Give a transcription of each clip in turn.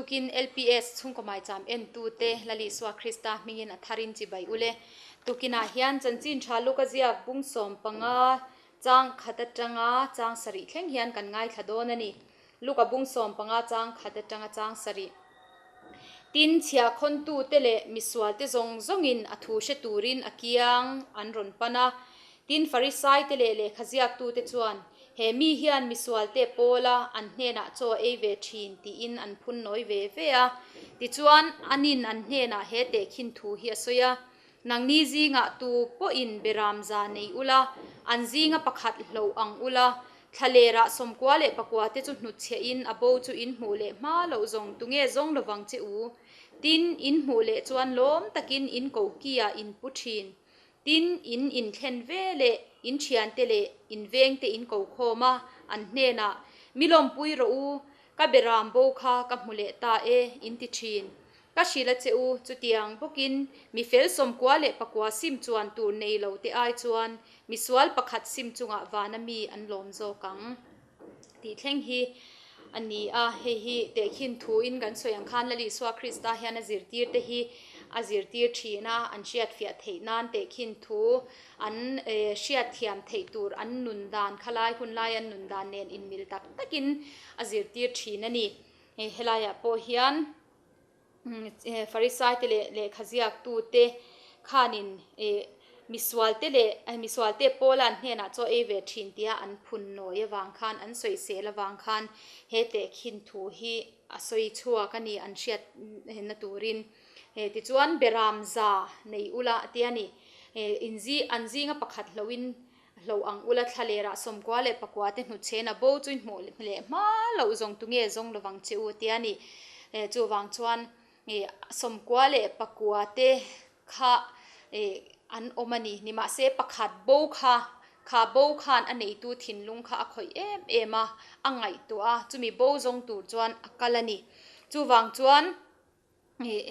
Tukin LPS chhungkaw maicham entute Lal Isua Krista hmingin a tharin chibai ule. Tukinah hian chanchin tha luk a ziak bung 15 chang khat atanga chang sarih thleng hian kan ngaithla dawn a ni. Luka bung 15 chang khat atanga chang sarih. Tin, chhiahkhawntute leh misualte zawng zawngin a thu hre turin a kiang an rawn pan a. Tin, Farisaite leh lehkhaziaktute chuan, He mi hian misualte pawla an hnenah chaw ei ve thin tiin an phun nawi ve ve a. Tichuan, anin an hnenah he tehkhin thu hi a sawi a, Nangni zingah tu pawhin beram za nei ula, an zinga pakhat hloh ang ula, Thlalerah 94 te chu hnutchhiahin a bo chu in hmuh leh hma loh zawng tunge zawng lovang che u? Tin, in hmuh leh chuan lawm takin in kokia in pu thin. Tin, in inthlen ve leh in thiante leh in vengte in ko khawm a, an hnenah, Mi lawmpui rawh u, ka beram bo kha ka hmu leh ta e, in ti thin. Ka hrilh a che u, chutiang bawkin mi fel 99 sim chuan tur nei lo te ai chuan misual pakhat sim chungah vana mi an lawm zawk ang tih thleng hi a ni a. Hei hi tehkhin thuin kan sawi ang khan Lal Isua Krista hian a zirtir te hi a zirtir thin a, an hriatfiah theih nan tehkhin thu an hriatthiam theih tur an nun dan khalai hun lai an nun dan nen inmil tak takin a zirtir thin a ni. Helaiah pawh hian Farisaite leh lehkhaziaktute khanin misualte leh misualte Paula an hnenah chaw ei ve thin tia an phun nawi avang khan an sawisel avang khan he tehkhin thu hi a sawi chhuak a ni an hriat na turin. Tichuan beram za nei ula a ti a ni. An zinga pakhat hlohin Hlo ang ula thla lerah 99 te hnutchhen a bo chu hmuh leh hma loh zawng tunge zawng lovang che u tia ni. Chuvang chuan 99 te kha an awm a ni. Nimahse pakhat bo kha, kha bo khan a neitu thinlung kha a khawih em em a, a ngaihtuah a, chumi bo zawng tur chuan a kal a ni. Chuvang chuan.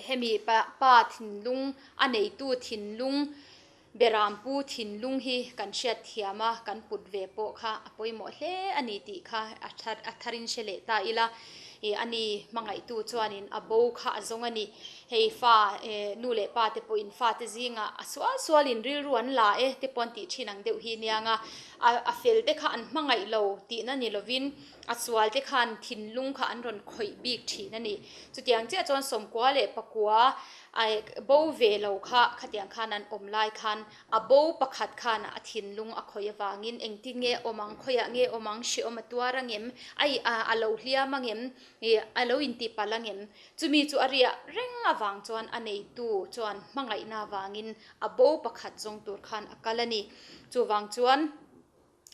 Hemi pa thinlung, a neitu thinlung, Berampu thinlung hi kan hriat thiam a, kan put ve pawh kha a pawimawh hle a ni tih kha a tharin hre leh ta ila. A ni hmangaihtu chuanin a bo kha a zawng a ni. Hei fa, nu leh pa te pawhin fate zingah a sual sualin rilru an la e te pawh an tih thin ang deuh hi nia nga, a fel te kha an hmangaih lo tihna ni lovin, A sual te khan thinlung kha an rawn khawih bik thin a ni. Chutiang chiah chuan 99 bo ve lo kha khatiang khan an awm lai khan a bo pakhat khan a thinlung a khawih avangin engtin nge awm ang, khawiah nge awm ang, hrehawm a tuar angem, ai a lo hliam angem, a lo intipalh angem. Chumi chu a riah reng avang chuan a neitu chuan hmangaihna avangin a bo pakhat zawng tur khan a kal a ni. Chuvang chuan.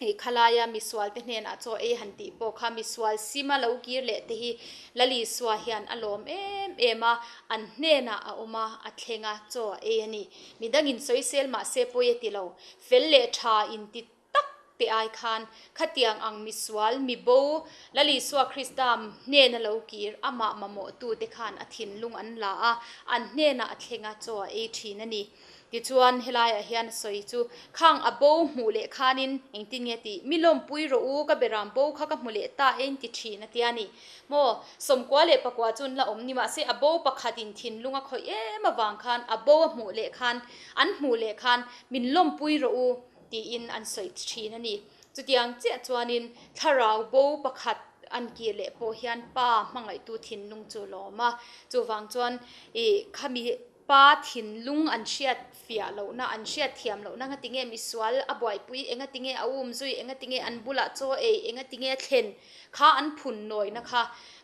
Hei khalaia misualte hnenah chaw ei han tih pawh kha misual sima lo kir leh te hi Lal Isua hian a lawm em em a, an hnenah a awm a, a thleng a, chaw a ei a ni. Midangin sawisel mah se pawi a ti lo. Fel leh tha inti tak te ai khan khatiang ang misual, mibo, Lal Isua Krista hnena lo kir, amah mamawhtute khan a thinlung an la a, an hnenah a thleng a, chaw a ei thin a ni. Tichuan, helaiah hian a sawi chu, Khang a bo hmuh leh khanin engtin nge tih? Mi lawmpui rawh u, ka beram bo kha ka hmu leh ta e in ti thin a ti a ni. Maw, 99 chu an la awm ni, mahse a bo pakhatin thinlung a khawih em avang khan a bo a hmuh leh khan, an hmuh leh khan min lawmpui rawh u tiin an sawi thin a ni. Chutiang chiah chuanin thlarau bo pakhat an kir leh pawh hian pa hmangaihtu thinlung chu a lawm a, chuvang chuan ih khami Pa thinlung an hriat fiah lohna, an hriat thiam lohna nga tinge misual a buaipui, enga tinge a um zui, enga tinge an bulah chaw ei, enga tinge a thlen kha an phun nawina kha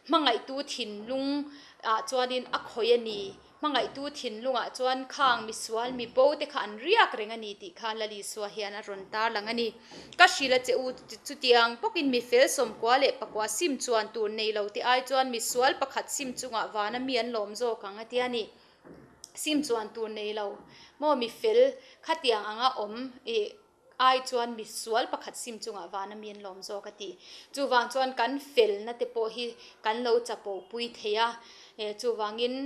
hmangaihtu thinlung ah chuanin a khawih a ni. Hmangaihtu thinlungah chuan khang misual mibo te kha an riak reng a ni tih kha Lal Isua hian a rawn tarlang a ni. Ka hrilh a che u, chutiang bawkin mi fel 99 sim chuan tur nei lo te ai chuan misual pakhat sim chungah vana mi an lawm zawk ang a ti a ni. Sim chuan tur nei lo maw mi fel khatiang anga awm ih ai chuan misual pakhat sim chungah vana mi an lawm zawk a ti. Chuvang chuan kan felna te pawh hi kan lo chapo pui thei a, chuvangin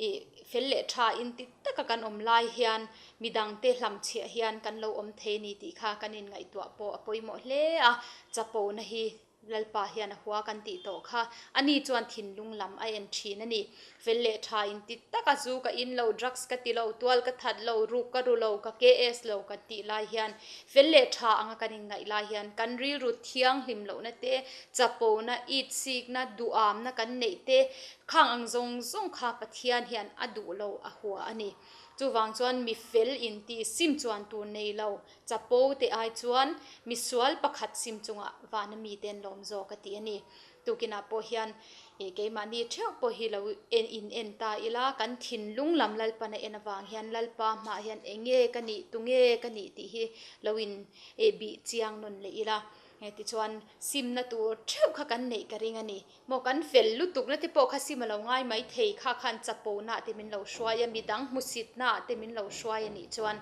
ih fel leh tha inti taka kan awm lai hian midangte hlamchhiah hian kan lo awm thei a ni tih kha kan inngaihtuah pawh a pawimawh hle a, chapona hi. Lalpa hian a hua kan tih tawh kha. Ani chuan thinlung lam a en thin a ni. Fel leh tha in ti tak a zu ka in lo, drugs ka ti lo, tual ka that lo, ruk ka ru lo, ka KS lo kan tih lai hian fel leh tha anga kan inngaih lai hian kan rilru thianghlim lohna te, chapona, itsikna, duhamna kan neih te khang ang zawng zawng kha Pathian hian a duh lo a hua a ni. Chuvang chuan mi fel inti sim chuan tur nei lo chapo te ai chuan misual pakhat sim chungah vana mite an lawm zawk a ti a ni. Tukinah pawh hian ih keimahni theuh pawh hi lo en in en ta ila kan thinlung lam Lalpan a en avang hian Lalpa hmaah hian eng nge ka nih tunge ka nih tih hi lo in eh bih chiang nawn leh ila tichuan simna tur theuh kha kan neih ka ring a ni. Maw kan fel lutuk na te pawh kha sim a lo ngai mai thei kha khan chapo nah te min lo hruai a midang hmusit nah te min lo hruai a nih chuan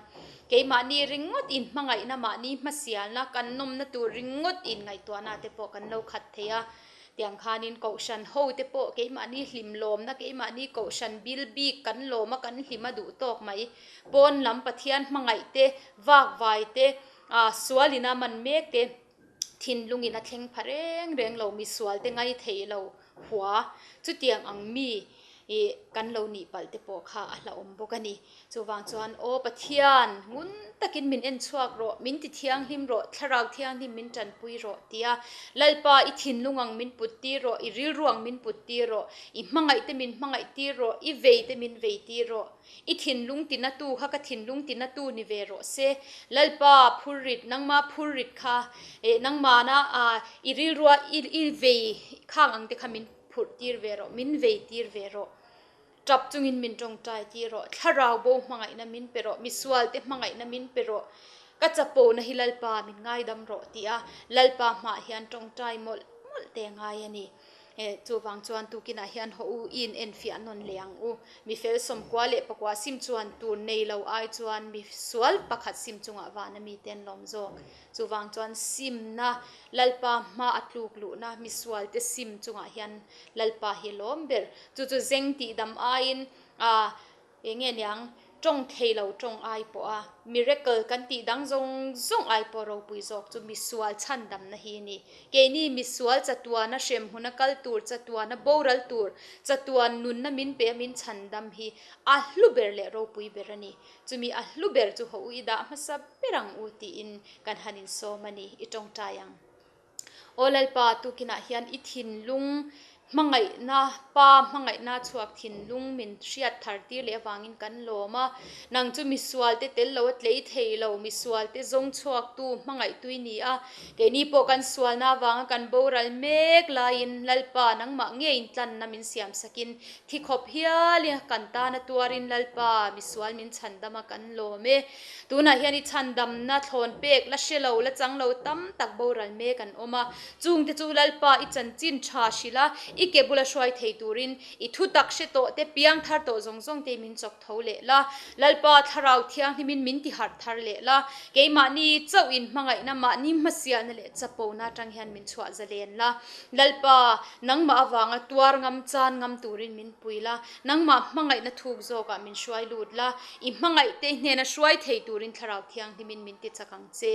keimahni ringawt in hmangaihna mahni hmasialna kan nawmna tur ringawt in ngaihtuahna te pawh kan lo khat thei a tiang khanin kohhran ho te pawh keimahni hlim lawmna keimahni kohhran bil bik kan lawm a kan hlim a duh tawk mai pawn lam Pathian hmangaih te vakvai te ah sualin a man mek te. Thinlungin a thleng pha reng reng lo, misual te ngai thei lo hua. Chutiang ang mi ih kan lo nih palh te pawh kha a hlauhawm bawk a ni. Chuvang chuan Aw Pathian, ngun takin min en chhuak rawh, min ti thianghlim rawh, Thlarau Thianghlim min tanpui rawh tia Lalpa i thinlung ang min put tir rawh, i rilru ang min put tir rawh, i hmangaih te min hmangaih tir rawh, i vei te min vei tir rawh. I thinlung tinatu kha ka thinlung tinatu ni ve rawh se. Lalpa phurrit, nangma phurrit kha eh nangmana ah i rilrua i i vei khang ang te kha min phurh tir ve rawh, min vei tir ve rawh. Tap chungin min tawngtai tir rawh, thlarau bo hmangaihna min pe rawh, misual te hmangaihna min pe rawh, ka chapona hi Lalpa min ngaidam rawh tia Lalpa hmaah hian tawngtai mawlh mawlh te a ngai a ni. E, chuvang chuan tukinah hian haw u i in enfiah nawn leh ang u. Mi fel 94 leh pakua sim chuan tur nei lo ai chuan mi sual pakhat sim chungah vana mite an lawm zawk. Chuvang chuan simna, Lalpa hma a tluk luhna mi sualte sim chungah hian Lalpa hi lawm ber. Chu chu zeng tihdam aiin a Eng nge niang, tawng thei lo tawng ai pawh a, miracle kan tih dang zawng zawng ai pawh ropui zawk chu misual chhandamna hi a ni. Keini misual chatuana hremhmuna kal tur, chatuana boral tur, chatuan nunna min pe a min chhandam hi a hlu ber leh ropui ber a ni. Chumi a hlu ber chu haw u i dah hmasa ber ang u tiin kan han insawm a ni, i tawngtai ang. Aw Lalpa, tukinah hian i thinlung hmangaihna, Pa hmangaihna chhuak thinlung min hriat thar tir leh avangin kan lawm a. Nang chu misualte tel lo a tlei thei lo, misualte zawng chhuaktu hmangaihtu i ni a. Keini pawh kan sualna avanga kan boral mek laiin Lalpa nangmah ngei intlanna min siam sakin thi khawp hialin kan tana tuarin Lalpa misual min chhandam a kan lawm e. Tunah hian i chhandamna thlawn pek la hre lo, la chang lo tam tak boral mek an awm a. Chungte chu Lalpa i chanchin tha hrilh a, i ke bula hruai thei turin i thu tak hre tawh te, piang thar tawh zawng zawng te min chawk tho leh la. Lalpa Thlarau Thianghlimin min ti harh thar leh la. Keimahni chauh in hmangaihna, mahni hmasialna leh chapona atang hian min chhuah zalen la. Lalpa, nangmah avanga tuar ngam, chan ngam turin min pui la. Nangmah hmangaihna thuk zawkah min hruai lut la, i hmangaihte hnena hruai thei turin Thlarau Thianghlimin min ti chak ang che.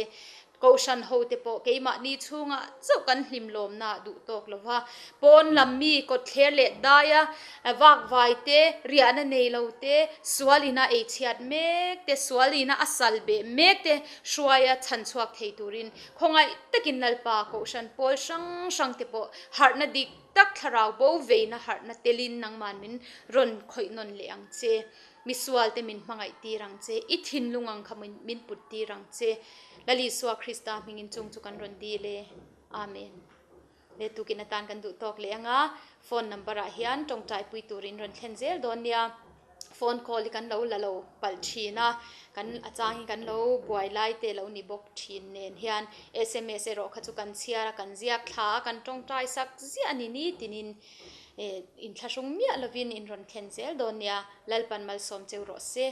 Kohhran hote pawh keimahni chhungah chauh kan hlim lawmnaah duh tawk lo va, pawn lam mi kawtthler leh daia vakvai te, riahna nei lo te, sual ina ei chhiat mek te, sual ina a sal beh mek te hruaia chhan chhuak thei turin khawngaih takin Lalpa Kohhran pawl hrang hrang te pawh harhna dik Tak thlarau bo veina harhna telin nangman min rawn khawih nawn leh ang che. Misualte min hmangaih tir ang che. I thinlung ang kha min put tir ang che. Lal Isua Krista hmingin chung chu kan rawn dil e. Amen. Le tukin atan kan duh tawk leh anga phone number ah hian tawngtaipui turin rawn thlen zel dawn nia. Phone call hi kan lo la lo palh thin a, kan a chang hi kan lo buai lai te lo ni bawk thin nen hian sms erawh kha chu kan chhiar a, kan ziak thla a, kan tawngtai sak ziah a ni nitinin eh inthlahrung miah lovin in rawn thlen zel dawn nia, Lalpan malsawm cheu rawh se.